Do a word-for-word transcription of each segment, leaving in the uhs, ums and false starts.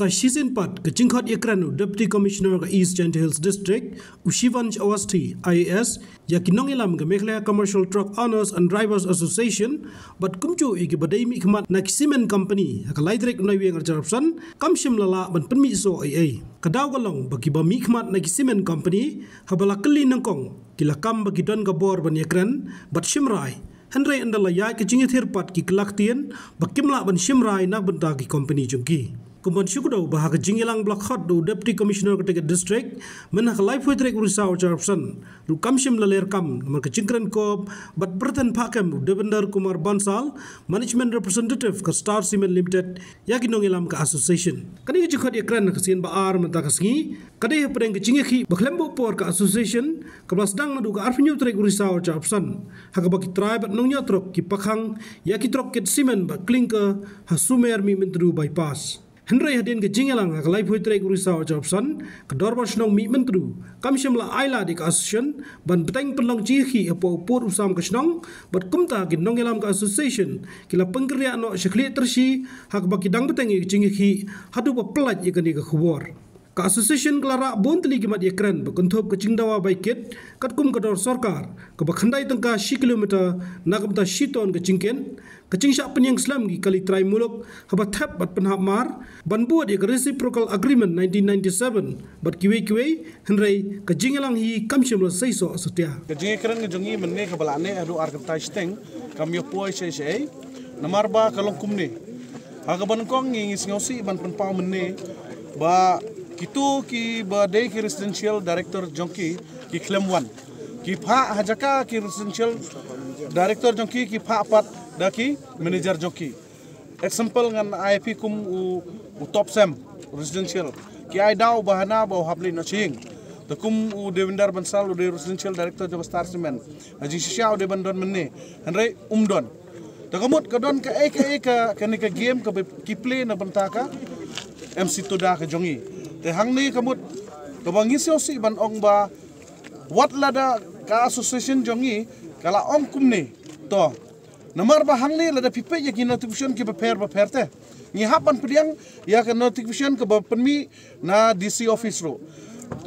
Shisien pat ka jingkhot ïakren u Deputy Commissioner ka East Jaintia Hills District, u Shivansh Awasthi, I A S, ïa ki nongïalam ka Meghalaya Commercial Truck Owners and Drivers Association, bad kumjuh ïa ki ba dei mihkhmat na ki cement company, ha ka lai tarik u Naiwieng arhajar arphew san, kam shym la lah ban pynmih soh ei ei. Ka daw ka long ba ki ba mihkhmat na ki cement company, haba la kylli nyngkong, ki la kam ba ki don ka bor ban ïakren, bad shim rai. Hynrei ynda la ïaid ka jingïathir pat ki kylla ktien, ba kim lah ban shim rai na ka bynta ki company jong ki. Kum ban shu kdew ba ha ka jingïalang ba la khot da u Deputy Commissioner ka Ticket District, myn ha ka laiphew tarik u Risaw arhajar arphew san, ruh kam shym la leh kam, namar ka jingkren kop, bad pyrthen phah kem u Devinder Kumar Bansal, Management Representative ka Star Cement Limited, ïa ki nongïalam ka association. Kane ka jingkhot ïakren ha ka sien ba ar mynta ka sngi, ka dei hapdeng ka jingïakhih ba khlem buh por ka association, kaba la sdang naduh ka arphew hynñiew tarik u Risaw arhajar arphew san, ha kaba ki trai bad nongñiah trok ki pakhang ïa ki trok kit cement bad clinker ha Sumer Mihmyntdu Bypass. Hynrei hadien ka jingïalang ha ka laiphew tarik u Risaw arhajar arphew san, ka Dorbar Shnong Mihmyntdu kam shym la ai lad ïa ka association ban bteng pynlong jingïakhih hapoh u pud u sam ka shnong, bad kumta ki nongïalam ka association ki la pynkynriah noh sha khlieh tyrshi, ha kaba ki dang bteng ïa ka jingïakhih haduh ba pyllait ïa kane ka khubor. Ka association ka la rah bun tylli ki mat ïakren ba kynthup ka jingdawa bai kit katkum ka dor sorkar kaba khyndai tyngka shi kilometer na ka bynta shi ton ka jingkit, ka jingshah pynïeng slem ki kali trai muluk haba thep bad pynhap mar, ban bud ïa ka Reciprocal Agreement nineteen ninety-seven bad kiwei kiwei, hynrei ka jingïalang hi kam shym la seisoh satia. Ka jingïakren ka jong ngi mynne kaba la neh haduh ar kynta shiteng, kam ïapoi shaei shaei, namar ba ka long kumne. Ha kaba nyngkong ngi, ngi sngewsih ban pynpaw mynne ba kito kiba dei ki residential director jong ki, ki khlem wan. Ki phah ha jaka ki residential director jong ki, ki phah pat da ki manager jong ki. Example ngan ai phi kum u, u Top Sem residential. Ki ai daw ba hana ba u hap leit noh sha ïing. Te kum u Devinder Bansal u dei residential director jong Star Cement, ha jingshisha u dei ban don mynne, hynrei um don. Te ka mut ka don kaei kaei ka, kane ka game kaba ki play na bynta ka M C Tuda ka jong ngi. Te hangne ka mut kaba ngi sngewsih ban ong ba wat lada ka association jong ngi ka la ong kumne, to, namar ba hangne lada phi peit ïa ki notification kiba pher ba pher te, ngi hap ban pdiang ïa ka notification kaba pynmih na D C office ruh.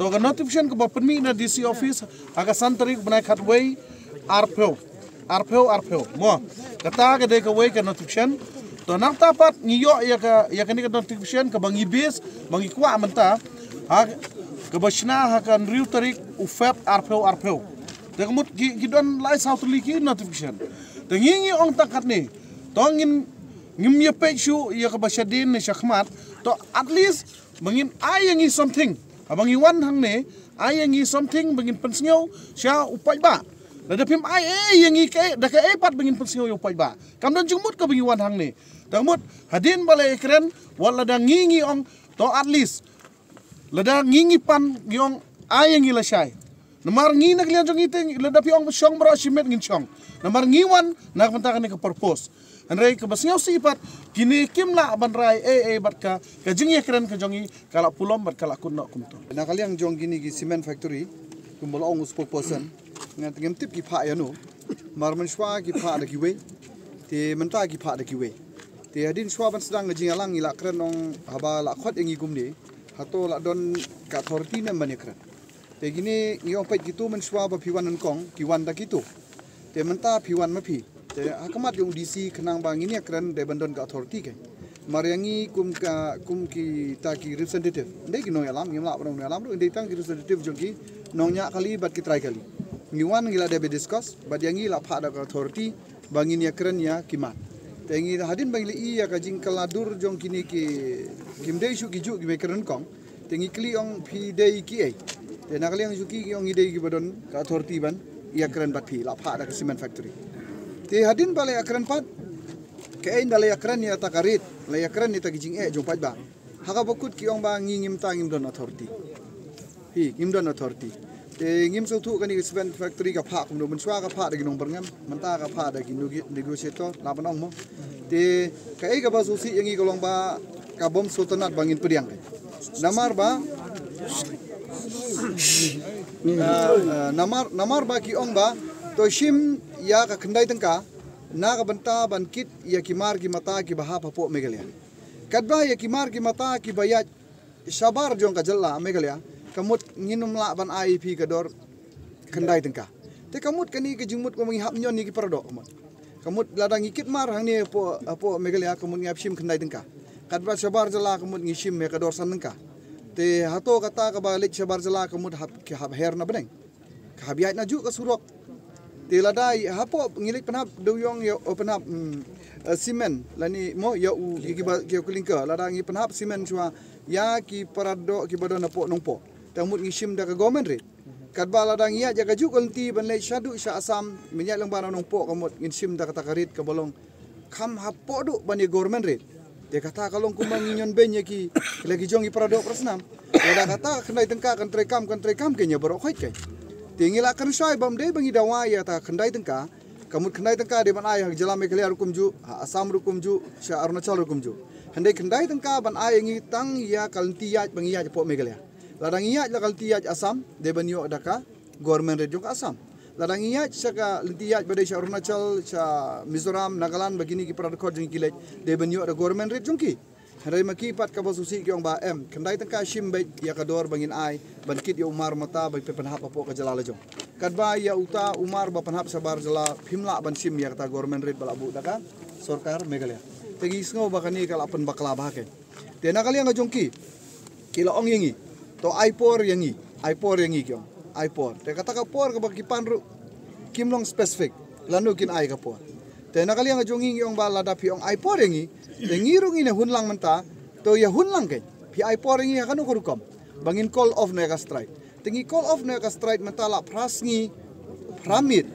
To ka notification kaba pynmih na D C office ha ka san tarik bnai khatwei, arphew, arphew, arphew. Mo, kata ka dei kawei ka notification. To nangta pat ngi ïoh ïa ka, ïa kane ka notification kaba ngi base, ba ngi kwah mynta, ha, kaba shna ha ka hynriew tarik u Feb arphew arphew. Te ka mut ki, ki don lai saw tylli ki notification. Te ngi, ngi ong tang katne, to ngin, ngim ïa peit shuh ïa kaba shadien ne shakhmat. To at least ba ngin ai ïa ngi something. Haba ngi wan hangne, ai ïa ngi something ba ngin pynsngew sha u paidbah. Lada phim ai ei ïa ngi kaei, da kaei pat ba ngin pynsngew ïa u paidbah. Kam don jingmut kaba ngi wan hangne. Te ka mut hadien ba la ïakren, wat lada ngi, ngi ong, to at least lada ngi, ngi pan, ngi ong ai ïa ngi lashai. Namar ngi na ka liang jong ngi te, lada phi ong shong baroh shimet ngin shong. Namar ngi wan na ka bynta kane ka purpose. Hynrei kaba sngewsih pat, kine kim lah ban rai ei ei bad ka, ka jingïakren ka jong ngi ka la pulom bad ka la kut noh kumto. Na ka liang jong kine ki cement factory, kumba la ong u spokesperson, nga te ngim tip ki phah ïano. Namar mynshuwa ki phah da kiwei, te mynta ki phah da kiwei. Te hadien shuwa ban sdang ka jingïalang ngi la kren ong haba la khot ïa ngi kumne, hato la don ka authority ne em ban ïakren. Te kine ngi ong peit kito mynshuwa ba phi wan nyngkong, ki wan da kito. Te mynta phi wan ma phi. Te ha khmat jong u D C khnang ba ngin ïakren dei ban don ka authority kein. Namar ïa ngi kum ka, kum kita ki representative, ym dei ki nongïalam, ngim lah ban ong nongïalam ruh, ym dei tang ki representative jong ki nongñiah kali bad ki trai kali. Ngi wan ngi la dep discuss, bad ïa ngi la phah da ka authority ba ngin ïakren ïa ki mat. Te ngi hadien ba ngi la ïohi ïa ka jingkylla dur jong kine ki, kim dei shuh ki juh kiba ïakren nyngkong. Te ngi kylli ong phi dei kiei. Te na ka liang jong ki, ki ong ngi dei kiba don ka authority ban ïakren bad phi, la phah da ka cement factory. Te hadien ba la ïakren pat, kaei ynda la ïakren ïa ta ka rate, la ïakren ïa ta ki jingeh jong paidbah, ha kaba kut ki ong ba ngi ngim, ta ngim don authority. Hi, ngim don authority. Te ngim sngewthuh kane ka cement factory ka phah kumno, mynshuwa ka phah da ki nongbyrngem, mynta ka phah da ki nego-, negotiator, lah ban ong mo. Te kaei kaba sngewsih ïa ngi ka long ba ka bym sngewtynnat ba ngin pdiang. Namar ba, ah, ah, namar, namar ba ki ong ba to shim ïa ka khyndai tyngka na ka bynta ban kit ïa ki mar ki mata kiba hap hapoh Meghalaya. Katba ïa ki mar ki mata kiba ïaid shabar jong ka jylla Meghalaya, ka mut ngin ym lah ban ai ïa phi ka dor khyndai tyngka. Te ka mut kane ka jingmut kumba ngi hap ñion ïa ki para doh ka mut. Ka mut lada ngi kit mar hangne hapoh, hapoh Meghalaya ka mut ngi hap shim khyndai tyngka. Katba shabar jylla ka mut ngi shim ïa ka dor san tyngka. Te hato kata kaba leit shabar jylla ka mut hap, ki hap her na bneng. Ka hap ïaid na juh ka surok. Te lada i hapoh ngi leit pynhap dewïong ïa, o pynhap, mm, eh, simen lane mo ïa u, ïa kiba, ïa u klinker. Lada ngi pynhap simen shuwa ïa ki para doh kiba don hapoh Nongpoh. Te mut ngi shim da ka government rate. Katba lada ngi ïaid ïa ka juh ka lynti ban leit shaduh sha Assam, mynjur lyngba na Nongpoh ka mut ngin shim da kata ka rate kaba long kham hapoh duh ban ïa government rate. Te kata ka long kumba ngi ñion beiñ ïa ki, la ki jong ki para doh para snam. Lada kata ka khyndai tyngka kan treikam, kan treikam kein ïa baroh khoit kein. Te ngi la kren shai bym dei ba ngi dawa ïa kata ka khyndai tyngka. Ka mut khyndai tyngka dei ban ai ha jylla Meghalaya ruh kumjuh, ha Assam ruh kumjuh, sha Arunachal ruh kumjuh. Hynrei khyndai tyngka ban ai ïa ngi tang ïa ka lynti ïaid ba ngi ïaid hapoh Meghalaya. Lada ngi ïaid la ka lynti ïaid Assam, dei ban ïoh da ka government rate jong ka Assam. Lada ngi ïaid sha ka lynti ïaid ba dei sha Arunachal, sha Mizoram, Nagaland, ba kine ki para dkhot jong ngi ki leit, dei ban ïoh da government rate jong ki. Hynrei ma ki pat kaba sngewsih ki ong ba em, khyndai tyngka shim beit ïa ka dor ba ngin ai ban kit ïa u mar mata ba pynhap hapoh ka jylla la jong. Katba ïa uta u mar ba pynhap shabar jylla phim lah ban shim ïa kata government rate ba la buh da ka sorkar Meghalaya. Te ngi sngew ba kane ka la pynbakla bha kein. Te na ka liang ka jong ki, ki la ong ïa ngi, to ai por ïa ngi, ai por ïa ngi ki ong, ai por. Te kata ka por kaba ki pan ruh kim long specific lano kin ai ka por. Te na ka liang ka jong ngi ngi ong ba lada phi ong ai por ïa ngi, te ngi ruh ngin ïa hun lang mynta. To ïa hun lang kein, phi ai por ïa ngi ha kano ka rukom ba ngin call off noh ïa ka strike. Te ngi call off noh ïa ka strike mynta la phra sngi phra miet.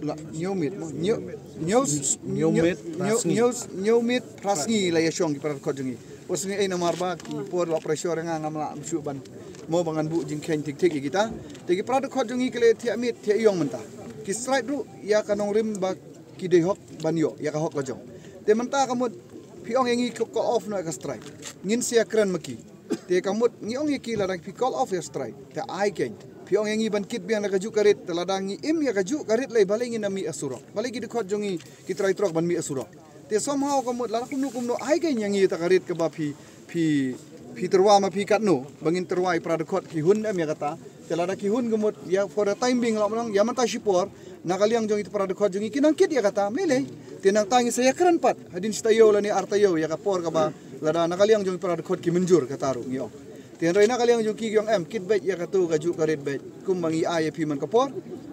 La, hynñiew miet, mo, hynñiew, hynñiew, hynñiew miet, hynñiew, phra sngi. Hynñiew, hynñiew miet phra sngi la ïa shong ki para dkhot jong ngi. Wat sngew ei namar ba ki por la pressure nga, ngam lah shuh ban, mo, ba ngan buh jingkheiñ thik thik ïa kita. Te ki para dkhot jong ngi ki la thiah miet thiah ïong mynta. Ki strike ruh ïa ka nongrim ba ki dei hok ban ïoh ïa ka hok la jong. Te mynta ka mut phi ong ïa ngi call off noh ïa ka strike, ngin sa ïakren ma ki. Te ka mut ngi ong ïa ki lada phi call off ïa strike, te ai kein. Phi ong ïa ngi ban kit biang da ka juh ka rit, te lada ngi im ïa ka juh ka rit lei balei ngin da mih ha surok? Balei ki dkhot jong ngi ki trai trok ban mih ha surok? Te somehow ka mut lada kumno kumno ai kein ïa ngi ïa ta ka rit kaba phi, phi, phi tyrwa ma phi katno ba ngin tyrwa ïa para dkhot ki hun em ïa kata. Te lada ki hun ka mut ïa for the time being la mynta, ïa mynta shipor, na ka liang jong ïa ki para dkhot jong ngi ki nang kit ïa kata, mlei lei. Te nangta ngi sa ïakren pat hadien shi taïew lane ar taïew ïa ka por kaba lada na ka liang jong ïa ki para dkhot ki mynjur kata ruh ngi ong. Te hynrei na ka liang jong ki ki ong em, kit beit ïa katu ka juh ka rit beit kumba ngi ai ïa phi man ka por.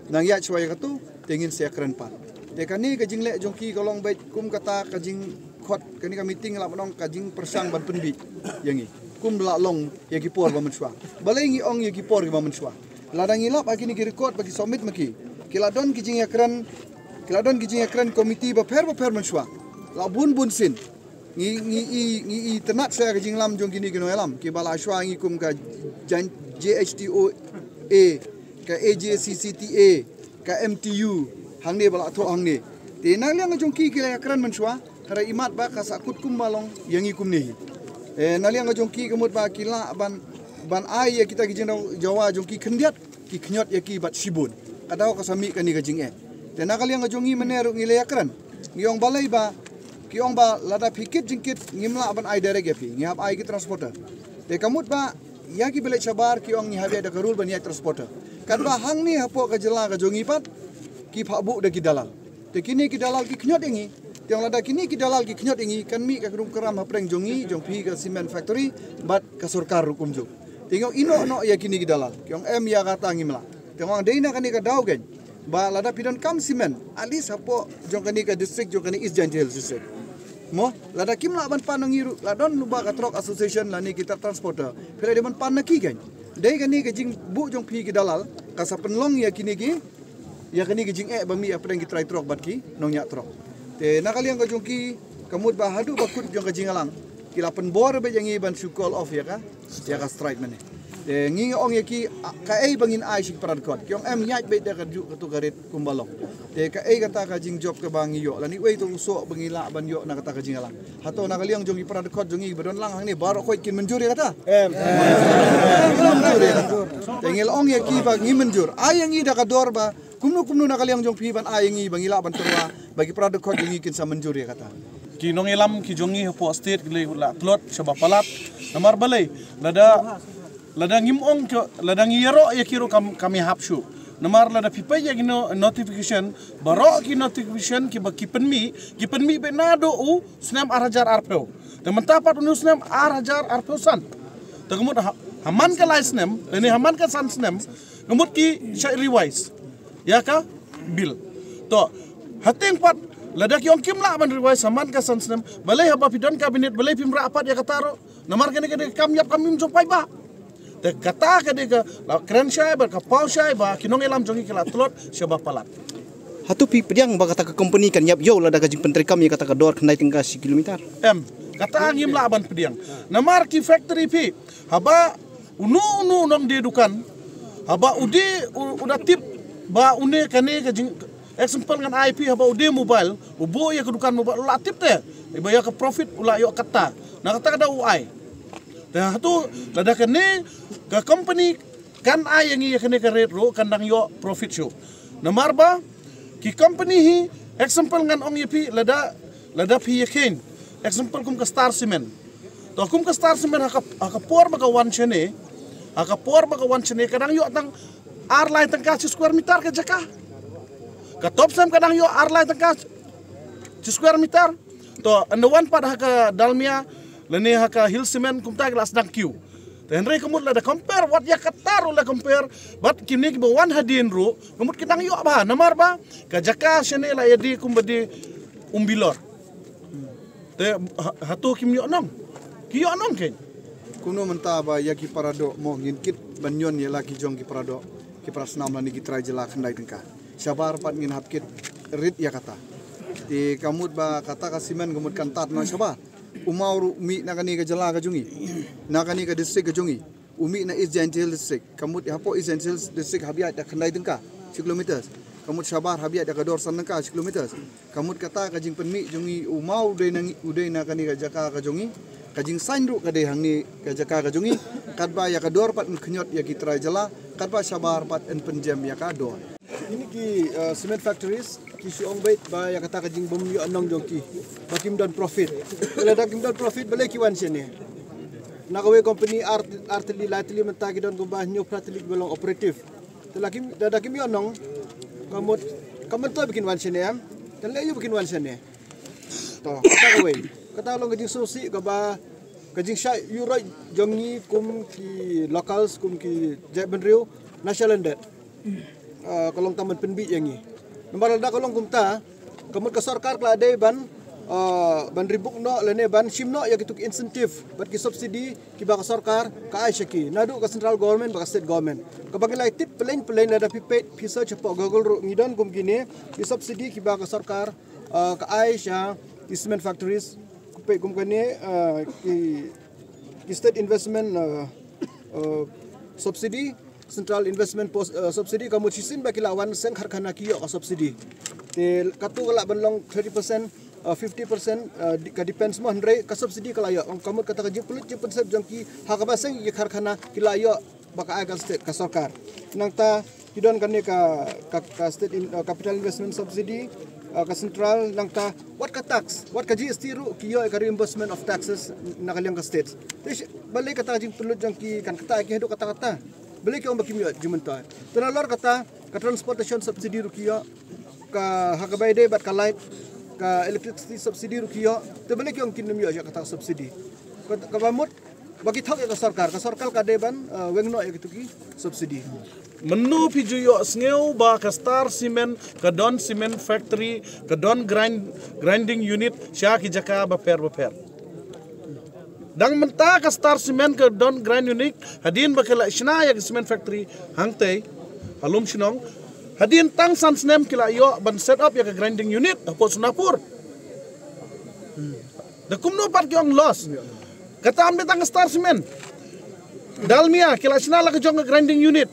Nang ïaid shuwa ïa katu, te ngin sa ïakren pat. Te kane ka jingleh jong ki ka long beit kum kata ka jingkhot kane ka meeting la mynta ka jingpyrshang ban pynbit ïa ngi. Kum la long ïa ki por ba mynshuwa. Balei ngi ong ïa ki por ba mynshuwa? Lada ngi lap ha kine ki record ba ki submit ma ki, ki la don ki jingïakren, ki la don ki jingïakren komiti bapher bapher mynshuwa. La bun bun sien. Ngi, ngi i, ngi i tynnat sa ka jinglam jong kine ki nongïalam kiba la shuwa ngi kum ka Jan-, J H T O A, ka A J C C T A, ka M T U, hangne ba la thoh hangne. Te na liang jong ki ki la ïakren mynshuwa, hynrei imat ba ka sahkut kumba long ïa ngi kumne hi. Eh, na liang jong ki ka mut ba ki lah ban, ban ai ïa kita ki jingdawa jong ki khyndiat, ki khñiot ïa ki bad shibun. Ka daw ka sa mih kane ka jingeh. Te na ka liang jong ngi mynne ruh ngi la ïakren. Ngi ong balei ba, ki ong ba lada phi kit jingkit ngim lah ban ai direct ïa phi, ngi hap ai ki transporter. Te ka mut ba ïa ki ba leit shabar ki ong ngi hap ïa da ka rule ban ïa transporter. Katba hangne hapoh ka jylla ka jong ngi pat ki phah buh da ki dalal. Te kine ki dalal ki khñiot ïa ngi. Te ong lada kine ki dalal ki khñiot ïa ngi kan mih ka krum kram hapdeng jong ngi, jong phi ka cement factory bad ka sorkar ruh kumjuh. Te ngi ong ïehnoh noh ïa kine ki dalal. Ki ong em, ïa kata ngim lah. Te ngi ong dei na kane ka daw kein ba lada phi donkam cement, at least hapoh jong kane ka district jong kane East Jaintia Hills District. Mo, lada kim lah ban pan na ngi ruh, la don lyngba ka truck association lane kita transporter, phi la dei ban pan na ki kein. Dei kane ka jingbuh jong phi ki dalal ka sa pynlong ïa kine ki, ïa kane ka jingeh ba mih hapdeng ki trai truck bad ki nongñiah truck. Te na ka liang ka jong ki ka mut ba haduh ba kut jong ka jingïalang ki la pynbor beit ïa ngi ban shu call off ïa ka, ïa ka strike mynne. Te ngi ong ïa ki, a, kaei ba ngin ai sha ki para dkhot? Ki ong em, ïaid beit da ka juh katu ka rit kumba long. Te kaei kata ka jingjop kaba ngi ïoh lane uei uta u soh ba ngi lah ban ïoh na kata ka jingïalang? Hato na ka liang jong ki para dkhot jong ngi ba don lang hangne baroh khoit kin mynjur ïa kata? Em. Kin mynjur ïa kata. Te ngi la ong ïa ki ba ngi mynjur. Ai ïa ngi da ka dor ba kumno kumno na ka liang jong phi ban ai ïa ngi ba ngi lah ban tyrwa ba ki para dkhot jong ngi kin sa mynjur ïa kata. Ki nongïalam ki jong ngi hapoh state ki la tlot shaba palat. Namar balei, lada, lada ngim ong ki, lada ngi ïaroh ïa ki ruh kam, kam ïahap shuh. Namar lada phi peit ïa ki no-, notification, baroh ki notification kiba ki pynmih, ki pynmih beit naduh u snem ar hajar arphew. Te mynta pat u snem ar hajar arphew san. Te ka mut ha, ha man ka lai snem, lane ha man ka san snem, ka mut ki shait revise ïa ka bill. To, ha teng pat, lada ki ong kim lah ban revise ha man ka san snem, balei haba phi don cabinet, balei phim rah pat ïa kata ruh. Namar kane ka dei ka kam ïap kam im jong paidbah. Te kata ka dei ka la kren shai bad ka paw shai ba ki nongïalam jong ngi ki la tlot shaba palat. Hato phi pdiang ba kata ka company kan ïap ïew lada ka jingpyntreikam ïa kata ka dor khyndai tyngka shi kilometer? Em, kata ngim lah ban pdiang. Namar ki factory phi, haba uno uno u nongdie dukan, haba u dei u, u da tip ba une kane ka jing, example ngan ai phi, haba u dei mobile, u buh ïa ka dukan mobile, u la tip te, ba ïa ka profit u la ïoh kata. Na kata ka da u ai. Te hato lada kane ka company kan ai ïa ngi ïa kane ka rate ruh kan dang ïoh profit shuh. Namar ba ki company hi, example ngan ong ïa phi, lada, lada phi ïa khein, example kum ka Star Cement. To kum ka Star Cement ha ka, ha ka por ba ka wan shane, ha ka por ba ka wan shane ka dang ïoh tang ar lai tyngka shi square meter ka jaka. Ka Topcem ka dang ïoh ar lai tyngka shi square meter. To, ynda wan pat ha ka Dalmia lane ha ka Hill Cement kumta ki la sdang kiew. Te hynrei ka mut lada compare, wat ïa kata ruh la compare bad kine kiba wan hadien ruh, ka mut ki dang ïoh bha, namar ba ka jaka shane la ïadie kumba die umbilor. Te ha-, hato kim ïoh nong? Ki ïoh nong kein. Kumno mynta ba ïa ki para doh mo ngin kit ban ñion ïa la ki jong ki para doh, ki para snam lane ki trai jylla khyndai tyngka? Shabar pat ngin hap kit rit ïa kata. Te ka mut ba kata ka cement ka mut kan tad noh shabar. U maw ruh u mih na kane ka jylla ka jong ngi, na kane ka district ka jong ngi. U mih na East Jaintia Hills District, ka mut hapoh East Jaintia Hills District hap ïaid da khyndai tyngka shi kilometers. Ka mut shabar hap ïaid da ka dor san tyngka shi kilometers. Ka mut kata ka jingpynmih jong ngi, u maw u dei na ngi, u dei na kane ka jaka ka jong ngi. Ka jingsain ruh ka dei hangne ka jaka ka jong ngi. Katba ïa ka dor pat yn khñiot ïa ki trai jylla, katba shabar pat yn pynjem ïa ka dor. Kine ki, uh, cement factories ki shu ong beit ba ïa kata ka jingbym ïoh nong jong ki, ba kim don profit. Lada kim don profit, balei ki wan shane? Na kawei company ar, ar tylli, lai tylli mynta ki don kumba hynñiew phra tylli kiba long operative. Te la kim, da, da kim ïoh nong, ka mut, ka mut to ba kin wan shane em? Te leh ïa ba kin wan shane. To, kata kawei. Kata long ka jingsngewsih kaba, ka jingshah ïuh roit jong ngi kum ki locals, kum ki jaitbynriew na shalyndet. Uh, ka long tang ban pynbiej ïa ngi. Namar lada ka long kumta, ka mut ka sorkar ka la dei ban, uh, ban rebuk noh lane ban shim noh ïa kitu ki incentive bad ki subsidy kiba ka sorkar ka ai sha ki, naduh ka central government bad ka state government. Kaba ngi la tip plain plain, lada phi peit, phi search hapoh Google ruh, ngi don kum kine ki subsidy kiba ka sorkar, uh, ka ai sha ki cement factories. Peit kum kane, uh, ki, ki state investment, uh, uh, subsidy, central investment pos-, uh, subsidy, ka mut shisien ba ki la wan seng karkhana ki ïoh ka subsidy. Te katu ka lah ban long thirty percent, uh, fifty percent, uh, di-, ka depends mo, hynrei ka subsidy ka la ïoh. Ka mut kata ka jingpynlut jingpynsep jong ki ha kaba seng ïa karkhana ki la ïoh ba ka ai ka state, ka sorkar. Nangta ki don kane ka, ka, ka state in, uh, capital investment subsidy, uh, ka central, nangta wat ka tax, wat ka G S T ruh ki ïoh ka reimbursement of taxes na ka liang ka state. Te shi-, balei kata ka jingpynlut jong ki kan kata ki haduh katta katta? Balei ki ong ba kim ïoh jingmyntoi? Te nalor kata ka transportation subsidy ruh ki ïoh, ka ha kaba ïadei bad ka light, ka electricity subsidy ruh ki ïoh. Te balei ki ong kim ïoh ïa kata ka subsidy? Ka, kaba mut ba ki thok ïa ka sorkar, ka sorkar ka dei ban, uh, weng noh ïa kitu ki subsidy. Mynno phi ju ïohsngew ba ka Star Cement ka don cement factory, ka don grind-, grinding unit sha ki jaka bapher bapher? Dang mynta ka Star Cement ka don grind unit, hadien ba ki la shna ïa ka cement factory hangtei ha Lumshnong, hadien tang san snem ki la ïoh ban set up ïa ka grinding unit hapoh Sonapur. Da kumno pat ki ong loss? Kata ym dei tang ka Star Cement. Dalmia ki la shna la ka jong ka grinding unit.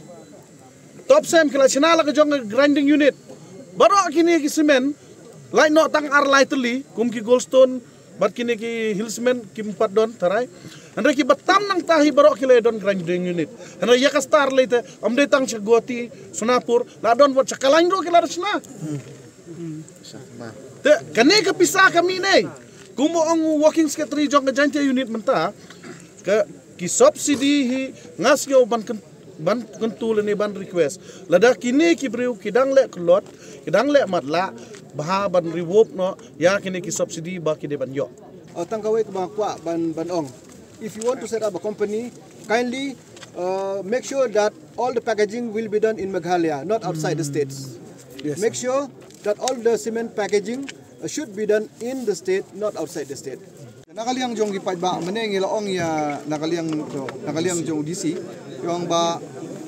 Topcem ki la shna la ka jong ka grinding unit. Baroh kine ki cement, lait noh tang ar lai tylli, kum ki Goldstone bad kine ki Hill Cement kim pat don tharai. Hynrei kiba tam nangta hi baroh ki la don grinding unit. Hynrei ïa ka Star lei te, ym dei tang sha Guwahati, Sonapur, la don wat sha Kalain ruh ki la shna. Te kane ka pisa ka mih ne? Kum u ong u working secretary jong ka Jaintia unit mynta, ka ki subsidy hi nga sngew ban kyn-, ban kyntu lane ban request. Lada kine ki briew ki dang leh klot, ki dang leh matlah, bha ban revoke noh ïa kine ki subsidy ba ki dei ban ïoh. Oh, tang kawei kaba kwah ban, ban ong. If you want to set up a company, kindly, uh, make sure that all the packaging will be done in Meghalaya, not outside the states. Yes, make sure that all the cement packaging, uh, should be done in the state, not outside the state. Na ka liang jong ki paidbah mynne ngi la ong ïa na ka liang jong, na ka liang jong D C, ïa ong ba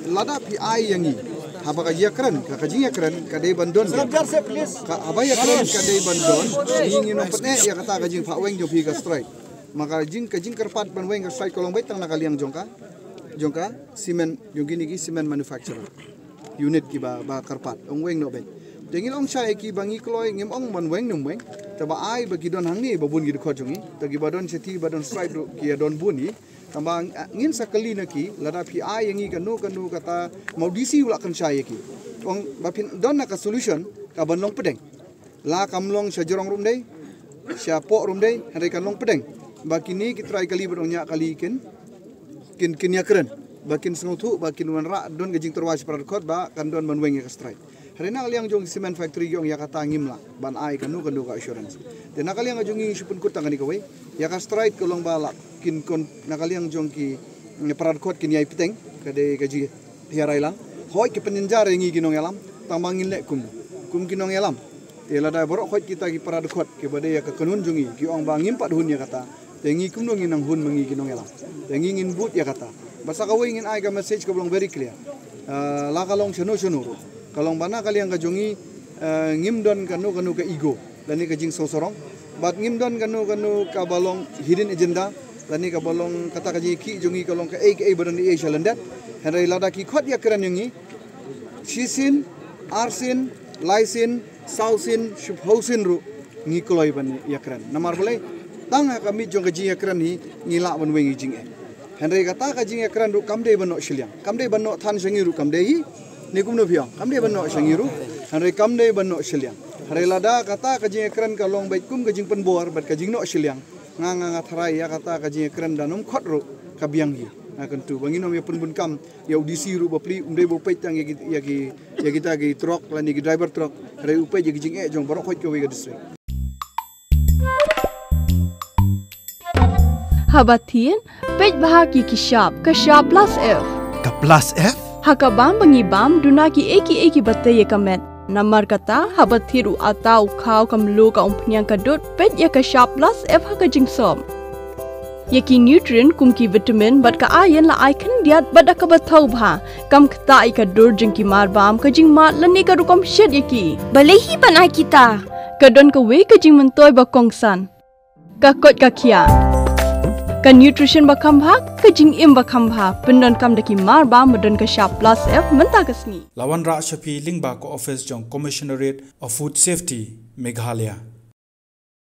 lada phi ai ïa ngi haba ka ïakren, ka, ka jingïakren ka dei ban don. Ka, haba ïakren ka dei ban don. Ngi, ngi nang pyneh ïa kata ka jingphah weng jong phi ka strike. Ma ka jing, ka jingkyrpad ban weng ka strike ka long beit tang na ka liang jong ka, jong ka cement, jong kine ki cement manufacturer unit kiba, ba kyrpad, ong weng noh beit. Te ngi la ong shai ki ba ngi kloi, ngim ong ban weng ne ym weng. Te ba ai ba ki don hangne ba bun ki dkhot jong ngi. Te kiba don shatei ba don strike ruh ki ïa don bun hi. Tangba, ah, ngin sa kylli na ki, lada phi ai ïa ngi kano kano kata, ma u D C u la kynshai ïa ki. Ong ba phin don na ka solution kaban long pdeng. La kam long sha jrong ruh ym dei, sha poh ruh ym dei, hynrei kan long pdeng. Ba kine ki trai kali bad ong ñiah kali kin, kin, kin ïakren. Ba kin sngewthuh, ba kin wanrah, don ka jingtyrwa sha para dkhot, ba kan don ban weng ïa ka strike. Hynrei na ka liang jong ki cement factory ki ong ïa kata ngim lah ban ai kano kano ka assurance. Te na ka liang jong ngi shu pynkut tang kane kawei. Ïa ka strike ka long ba lah kin kon na ka liang jong ki, mm, para dkhot kin ïai pteng, ka dei ka ji ïa rai lang. Hooid ki pynjynjar ïa ngi ki nongïalam, tangba ngin leh kum, kum ki nongïalam. Te lada baroh khoit kita ki para dkhot kiba dei ïa ka kanun jong ngi ki ong ba ngim pat hun ïa kata. Te ngi kumno ngin nang hun ma ngi ki nongïalam. Te ngi ngin bud ïa kata. Bad sa kawei ngin ai ka message kaba long very clear. Ah, la ka long shano shano ruh. Ka long ba na ka liang ka jong ngi, ah, ngim don kano kano ka ego lane ka jingsngewsarong. Bad ngim don kano kano kaba long hidden agenda lane kaba long kata ka jingïakhih jong ngi ka long kaei kaei ba don ïa sha lyndet. Hynrei lada ki khot ïakren ïa ngi shisien, arsien, laisien, sawsien, shiphew sien ruh ngi kloi ban ïakren. Namar balei? Tang ha ka miet jong ka jingïakren hi ngi lah ban weng ïa ka jingeh. Hynrei kata ka jingïakren ruh kam dei ban noh shiliang. Kam dei ban noh than sha ngi ruh kam dei hi. Ne kumno phi ong? Kam dei ban noh sha ngi ruh. Hynrei kam dei ban noh shiliang. Hynrei lada kata ka jingïakren ka long beit kum ka jingpynbor bad ka jingnoh shiliang. Nga, nga, nga tharai ïa kata ka jingïakren da nym khot ruh ka biang hi. Nga kyntu ba ngin ym ïa pynbun kam ïa u D C ruh bapli, um dei ba u peit tang ïa ki, ïa ki, ïa kita ki truck lane ki driver truck. Hynrei u peit ïa ki jingeh jong baroh khoit kawei ka district. Haba thied, peit bha ki ki shap, ka shap plus F. Ka plus F? Ha ka bam ba ngi bam, duna kiei kiei kiba tei ïa ka met. Namar kata, haba thied u atta, u khaw, ka mluh, ka umphniang, ka dud, peit ïa ka shap plus F ha ka jingsop. Ïa ki nutrient kum ki vitamin bad ka iron la ai khyndiat bad da kaba thaw bha. Kam ktah ïa ka dur jong ki mar bam, ka jingmad lane ka rukom shet ïa ki. Balei hi ban ai kita? Ka don kawei ka jingmyntoi ba kongsan. Ka koit ka khiah. Ka nutrition ba kham bha, ka jingim ba kham bha. Pyndonkam da ki mar bam ba don ka shap plus F mynta ka sngi. La wanrah sha phi lyngba ka office jong Commissionerate of Food Safety, Meghalaya.